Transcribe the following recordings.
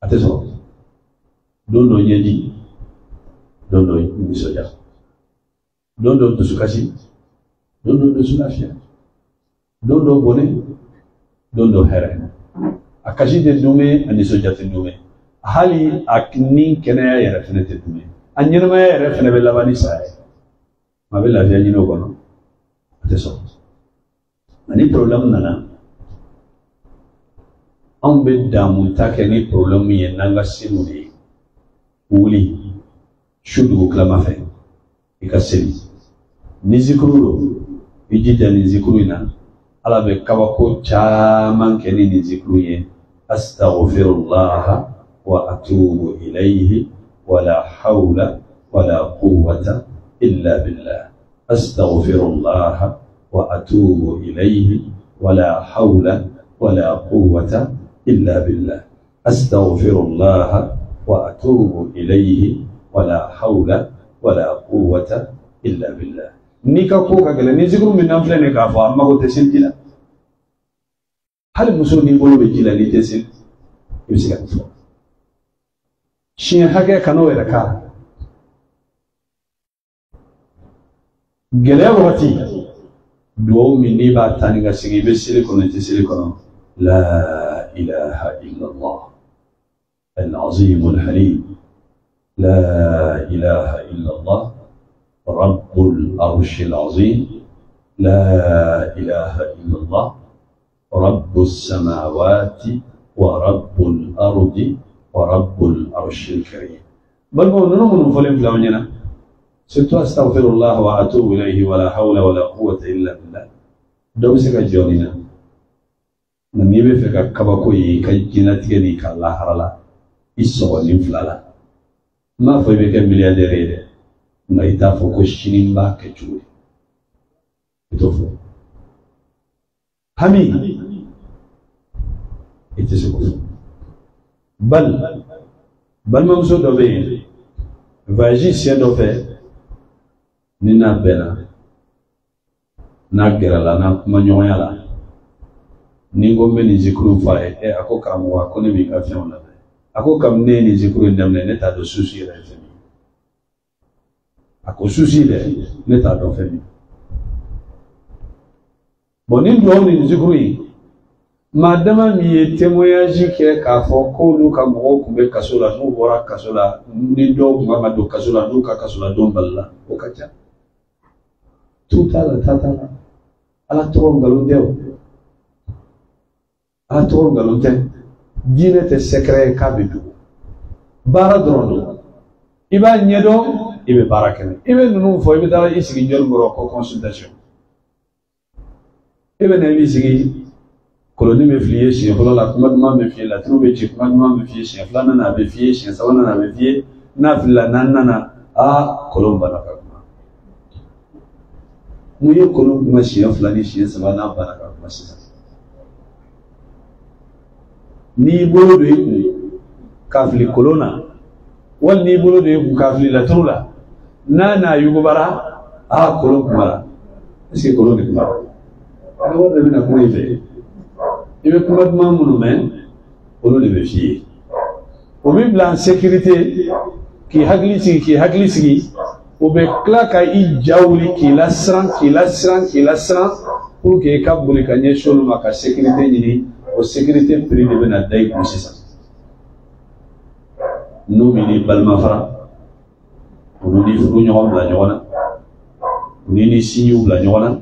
A tɛ sɔrɔ. Don dɔ ɲɛji, don dɔ nisɔndiya, don dɔ dusukasi, don dɔ dusu lafiya, don dɔ bɔnɛ, don dɔ hɛrɛ. A kasi tɛ dume, a nisɔndiya tɛ dume, hali a ni kɛnɛya yɛrɛ fɛnɛ tɛ dume, a ɲɛnamaya yɛrɛ fɛnɛ bɛ laban ni saya ye. Maa bɛ lafiya ɲini o kɔnɔ, a tɛ sɔrɔ. Nka ni problème nana, anw bɛ damu ta kɛ ni problème ye n'an ka seliw de ye. Wuli su dugu tilama fɛ i ka seli, ni zikuru don, i jija nin zikuru in na. Ala bɛ kabako caman kɛ ni nin zikuru ye. Astaghfirullah wa atubu ilayhi wala hawla wala quwwata illa billah. Astaghfirullah wa atubu ilayhi wala hawla wala quwwata illa billah. Astaghfirullah wa atubu ilayhi wala hawla wala quwwata illa billah. N'i ka ko ka gɛlɛn, ni zikuru min n'an filɛ nin ye k'a fɔ, a mago tɛ seliji la. Hali muso n'i bolo bɛ ji la, n'i tɛ seli, i bɛ se ka nin fɔ siɲɛ hakɛ, kan'o yɛrɛ k'a la. Gɛlɛya wagati, duwawu min n'i b'a taa ni ka segin, i bɛ seli kɔnɔ, i tɛ seli kɔnɔ: la ilaha illallah al-azim al-halim, la ilaha illallah رب العرش العظيم، لا إله إلا الله رب السماوات ورب الأرض ورب العرش الكريم. بل هو نمو نفلم فلم surtout أستغفر الله وأتوب إليه ولا حول ولا قوة إلا بالله. Dɔ bɛ se ka jɔ nin na, nka n'i bɛ fɛ ka kabako ye i ka diɲɛlatigɛ n'i ka lahara la, i sɔgɔ nin fila la. N m'a fɔ i bɛ kɛ milliardaire ye dɛ, nka i t'a fɔ ko sini n b'a kɛ cogo di, i t'o fɔ. Hami, i tɛ se k'o fɔ. Bali balimamuso dɔ bɛ yen, voyage siɲɛ dɔ fɛ, ni n'a bɛnna, n'a gɛrɛla, n'a kuma ɲɔgɔnya la, ni n ko n bɛ nin zikuru fɔ a ye, ɛ, a ko karamɔgɔ, a ko ne b'i ka fɛnw lamɛn. A ko kabini ne ye nin zikuru in daminɛ, ne t'a dɔn susu yɛrɛ ye fɛn min ye. A ko susu dɛ, ne t'a dɔn fɛn min. Bon, nin duwawu ni zikuru in, maa dama min ye témoignage kɛ k'a fɔ k'olu ka mɔgɔw tun bɛ kaso la, n'u bɔra kaso la, ni dɔw tun kan ka don kaso la, n'u ka kaso la don balila, o ka ca. Tu t'a la, ta t'a la. Ala tɔgɔ nkalon tɛ o, Ala tɔgɔ nkalon tɛ. Diinɛ tɛ secret ye k'a bɛ dogo, baara dɔrɔn don. I b'a ɲɛdɔn, i bɛ baara kɛ. I bɛ ninnu fɔ, i bɛ taa i sigi jɔnni kɔrɔ ko consultation? I bɛ na, i b'i sigi, koloni bɛ fili i ye siɲɛ fɔlɔ la, kuma duman bɛ f'i ye, laturu bɛ ci, kuma duman bɛ f'i ye siɲɛ filanan na, a bɛ f'i ye siɲɛ sabanan na, a bɛ f'i ye. N'a filila naaninan na, aa, kolon banna ka kuma. Mun ye kolon kuma siɲɛ fila ni siɲɛ saba n'a banna ka kuma sisan? N'i y'i bolo don i kun k'a fili kolon na, wali n'i bolo don i kun k'a fili laturu la, n'a n'a yugubara, aa, kolon kumara. Est ce que kolon de kumara? A wari de bɛna kuma i fɛ. I bɛ kuma duman minnu mɛn, olu de bɛ f'i ye. O b'i bila en sécurité, k'i hakili sigi, k'i hakili sigi. O bɛ tila ka i ja wuli, k'i lasiran, k'i lasiran, k'i lasiran, pour que i ka boli ka ɲɛsin olu ma ka sécurité ɲini. O sécurité prix de bɛna da i kun sisan. N'u b'i ni balima fara, olu ni furu ɲɔgɔn bila ɲɔgɔn na, u ni ni sinjiw bila ɲɔgɔn na,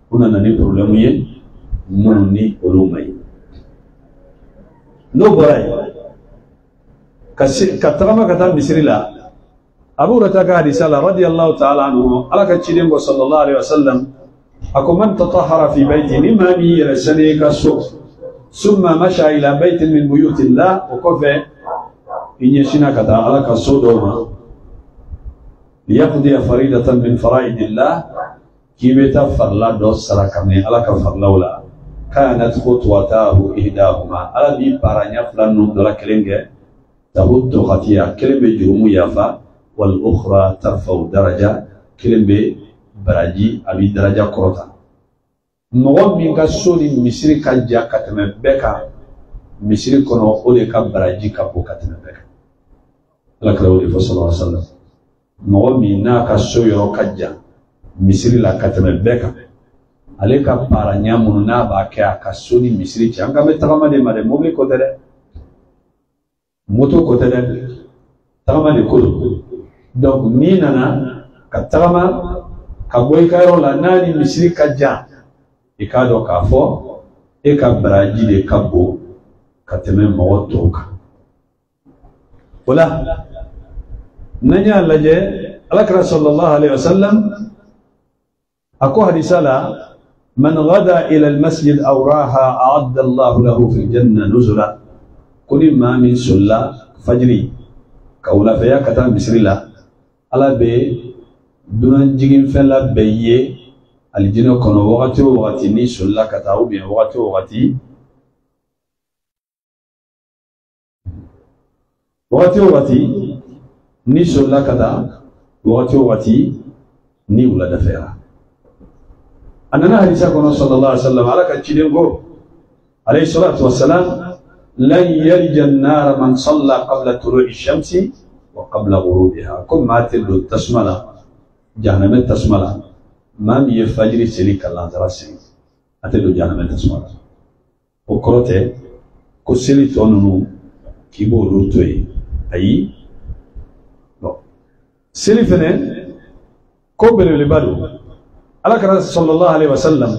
u nana ni problème ye minnu ni olu ma ye. N'o bɔra yen, ka se ka tagama ka taa misiri la, Abu Hurairah ka hadisa la, radiyallahu ta'ala anhu, Ala ka ciden ko, sallallahu alaihi wasallam, a ko: man tatahara fi baiti, ni maa min yɛrɛ sani ka so, summa masha ila baitin min buyutillah, o kɔfɛ i ɲɛsinna ka taa Ala ka so dɔw ma, liyaqdiya faridatan min faraidillah, k'i bɛ taa farila dɔ sara kabini Ala ka farilaw la, kanat khutwatahu ihdahuma, Ala b'i para ɲɛ fila ninnu dɔ la kelen kɛ, tahuttu khatiya, kelen bɛ jurumu yafa, wal ukhra tarfa'u daraja, kelen bɛ baraji, a b'i daraja kɔrɔta. Mɔgɔ min ka so ni misiri ka ja ka tɛmɛ bɛɛ kan. Misiri kɔnɔ, o de ka baraji ka bon ka tɛmɛ bɛɛ kan. Ala kira o de fɔ sallallahu alaihi wa sallam, mɔgɔ min n'a ka so yɔrɔ ka jan misiri la ka tɛmɛ bɛɛ kan, ale ka paaraɲa minnu n'a b'a kɛ a ka so ni misiri cɛ, an kan bɛ tagama de ma dɛ, mobili ko tɛ dɛ, moto ko tɛ dɛ, tagama de ko don. Donc n'i nana ka tagama ka bɔ i ka yɔrɔ la n'a ni misiri ka jan, i k'a dɔn k'a fɔ e ka baraji de ka bon ka tɛmɛ mɔgɔ tɔw kan. O la n'an y'a lajɛ, alakira sallallahu alaihi wa sallam a ko hadisa la, man gada ila almasjid aw raha a'adda Allahu lahu fil janna nuzula. Ko ni maa min solila fajiri ka wulafɛya ka taa misiri la, Ala bɛ dunan jiginfɛn labɛn i ye alijinɛ kɔnɔ wagati o wagati n'i solila ka taa, ou bien wagati o wagati, wagati o wagati n'i solila ka taa, wagati o wagati ni wuladafɛra. A nana hadisa kɔnɔ sallallahu alaihi wa sallam, Ala ka ciden ko alayhi salatu wa salam, lan yalija an-nara man salla qabla tulu'i shamsi wa qabla ghurubiha. Ko maa tɛ don tasuma la, jahanamɛ tasuma la, maa min ye fajiri seli ka lansara seli, a tɛ don jahanamɛ tasuma la. O kɔrɔ tɛ ko seli tɔ ninnu k'i b'olu to yen, ayi. Bon, seli fɛnɛ ko belebeleba don. Ala kira sallallahu alaihi wa sallam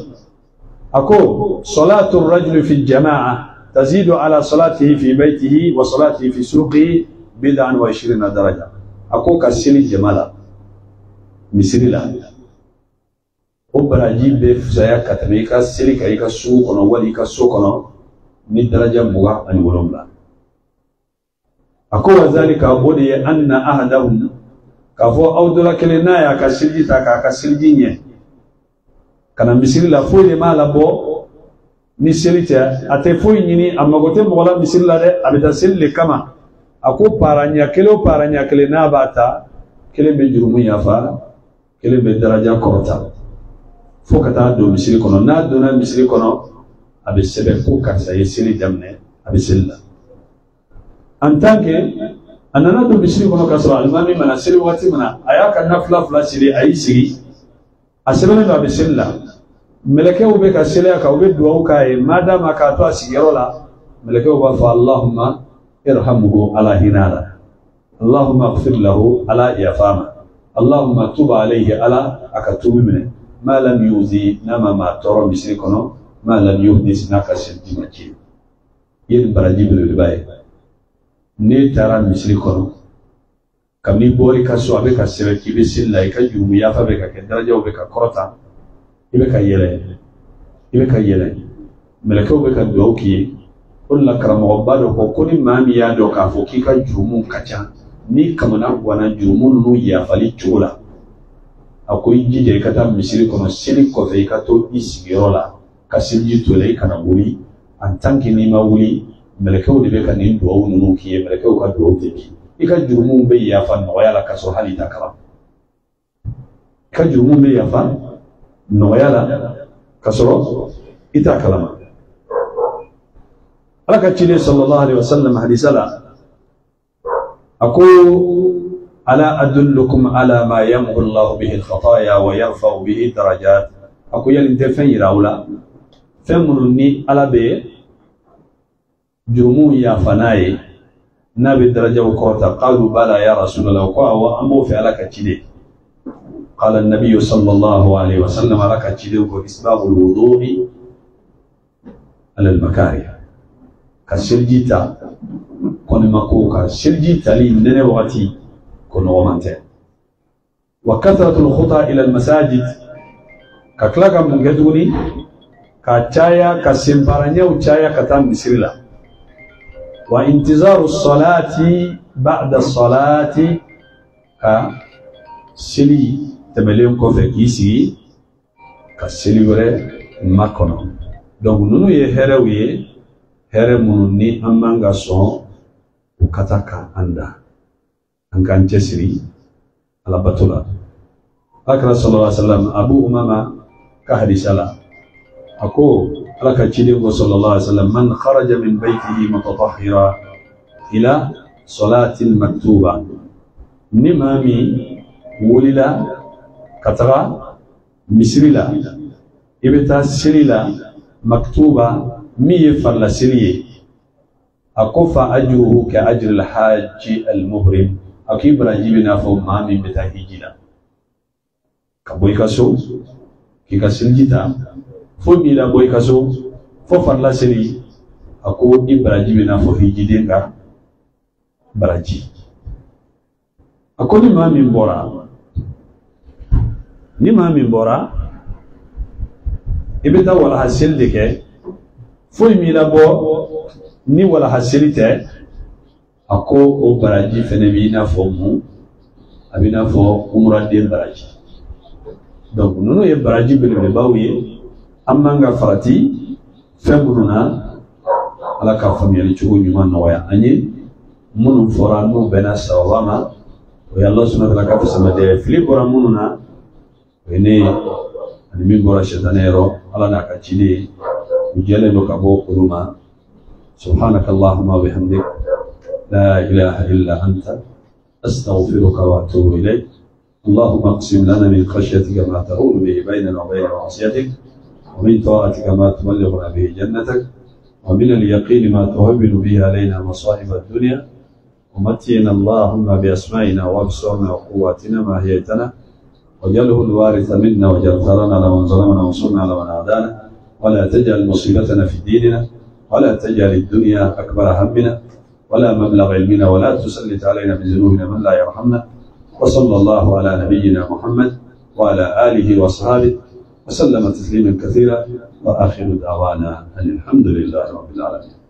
a ko salatu rajuli fi jama'a tazidu ala salatihi fi baytihi wa salatihi fi suqihi bid'an wa ishirina daraja. A ko ka seli jama la misiri la, o baraji bɛ fisaya ka tɛmɛ i ka seli ka i ka sugu kɔnɔ wali i ka so kɔnɔ ni daraja 27. A ko wa zalika, o de ye anna ahadahum, k'a fɔ aw dɔ la kelen n'a y'a ka seliji ta k'a ka seliji ɲɛ ka na misiri la, foyi de m'a labɔ ni seli tɛ, a tɛ foyi ɲini, a mago tɛ mɔgɔ la misiri la dɛ, a bɛ taa seli de kama. A ko para ɲɛ kelen o para ɲɛ kelen n'a b'a ta, kelen bɛ jurumu yafa, kelen bɛ daraja kɔrɔta, fo ka taa don misiri kɔnɔ. N'a donna misiri kɔnɔ, a bɛ sɛbɛn ko karisa ye seli daminɛ, a bɛ seli la. En tant que a nana don misiri kɔnɔ k'a sɔrɔ alimami mana seli waati min na, a y'a ka nafila fila seli, a y'i sigi, a sɛbɛnnen don a bɛ seli la. Mɛlɛkɛw bɛ ka seli a kan, u bɛ duwawu k'a ye, madama k'a to a sigiyɔrɔ la, mɛlɛkɛw b'a fɔ Allahumma irhamhu, ala hinɛ a la, Allahumma ighfir lahu, ala yafa ma, Allahumma tub alayhi, ala a ka tuubi minɛ, ma lam yuzi, n'a ma maa tɔɔrɔ misiri kɔnɔ, ma lam yuhdis, n'a ka seliji ma tiɲɛ. I ye nin baraji belebeleba ye. N'e taara misiri kɔnɔ, kabini i bɔra i ka so, a bɛ ka sɛbɛn k'i bɛ seli la, i ka jurumu yafa bɛ ka kɛ, darajaw bɛ ka kɔrɔta, i bɛ ka yɛlɛ, i bɛ ka yɛlɛ, mɛlɛkɛw bɛ ka duwawu k'i ye. O de la karamɔgɔba dɔ ko ni maa min y'a dɔn k'a fɔ k'i ka jurumu ka ca, n'i kamana ganna jurumu ninnu yafali cogo la, a ko i jija i ka taa misiri kɔnɔ seli kɔfɛ, i ka to i sigiyɔrɔ la ka seliji to la, i kana wuli. En tant que n'i ma wuli, mɛlɛkɛw de bɛ ka nin duwawu ninnu k'i ye, mɛlɛkɛw ka duwawu tɛ bi. I ka jurumuw bɛ yafa nɔgɔya la k'a sɔrɔ hali i t'a kalama. I ka jurumuw bɛ yafa nɔgɔya la k'a sɔrɔ i t'a kalama. Ala ka ciden sallallahu alaihi wa sallam hadisa la, a ko ala adullukum ala ma yamhu Allahu bihi al-khataya wa yarfa'u bihi darajat. A ko yali n tɛ fɛn yira aw la, fɛn minnu ni Ala bɛ jurumu yafa n'a ye, n'a bɛ darajaw kɔrɔta. Qalu bala ya rasulallah, ko awɔ an b'o fɛ Ala ka ciden. Qala an-nabiyyu sallallahu alaihi wa sallam, Ala ka ciden ko isbabul wudu'i ala al-makarih, ka seliji ta kɔnima ko ka seliji tali nɛnɛ wagati ko nɔgɔman tɛ. Wa kathratul khuta ila al-masajid, ka tila ka mun kɛ tuguni, ka caya ka senparaɲɛw caya ka taa misiri la. Wa intizaru salati ba'da salati, ka seli tɛmɛlen kɔfɛ k'i sigi ka seli wɛrɛ makɔnɔ. Donc ninnu ye hɛrɛw ye, hɛrɛ minnu ni an man ka sɔn u ka taa k'an da, an k'an cɛsiri alabato la. Alakira sallallahu alaihi wa sallam, Abu Umama ka hadisa la, a ko Ala ka ciden ko sallallahu alaihi wasallam, man kharaja min baytihi mutatahhira ila salatin maktuba, ni maa min wulila ka taga misiri la, i bɛ taa seli la maktuba min ye farila seli ye, a ko fa ajruhu ka ajri alhaji almuhrim, a k'i baraji bɛ n'a fɔ maa min bɛ taa hiji la. Ka bɔ i ka so k'i ka seliji ta, fo b'i labɔ i ka so fo farila seli, a ko i baraji bɛ n'a fɔ hijiden ka baraji. A ko ni maa min bɔra, ni maa min bɔra i bɛ taa walaha seli de kɛ, foyi m'i labɔ ni walaha seli tɛ, a ko o baraji fɛnɛ b'i n'a fɔ mun, a b'i n'a fɔ umuraden baraji. Donc ninnu ye baraji belebelebaw ye, an man ka farati fɛn minnu na. Ala ka faamuyali cogo ɲuman nɔgɔya an ye. Minnu fɔra n'u bɛnna sababa ma, o ye Ala subahana wa taala ka fisamadenya ye. Fili bɔra minnu na, o ye ne ye, ani min bɔra sɛtanɛ yɔrɔ, Ala n'a ka ciden ye, u jɛlen don ka bɔ olu ma. Subhanaka Allahumma wa bihamdik, la ilaha illa anta, astaghfiruka wa atubu ilayk. اللهم اقسم لنا من خشيتك ما تحول به بيننا وبين معصيتك، ومن طاعتك ما تبلغنا به جنتك، ومن اليقين ما تهون به علينا مصائب الدنيا. ومتعنا اللهم بأسمائنا وأبصارنا وقواتنا ما أحييتنا، واجعله الوارث منا، واجعل ثارنا على من ظلمنا، وانصرنا على من عادانا، ولا تجعل مصيبتنا في ديننا، ولا تجعل الدنيا أكبر همنا ولا مبلغ علمنا، ولا تسلط علينا بذنوبنا من لا يرحمنا. وصلى الله على نبينا محمد وعلى آله وصحبه وسلم تسليما كثيرا. وآخر دعوانا أن الحمد لله رب العالمين.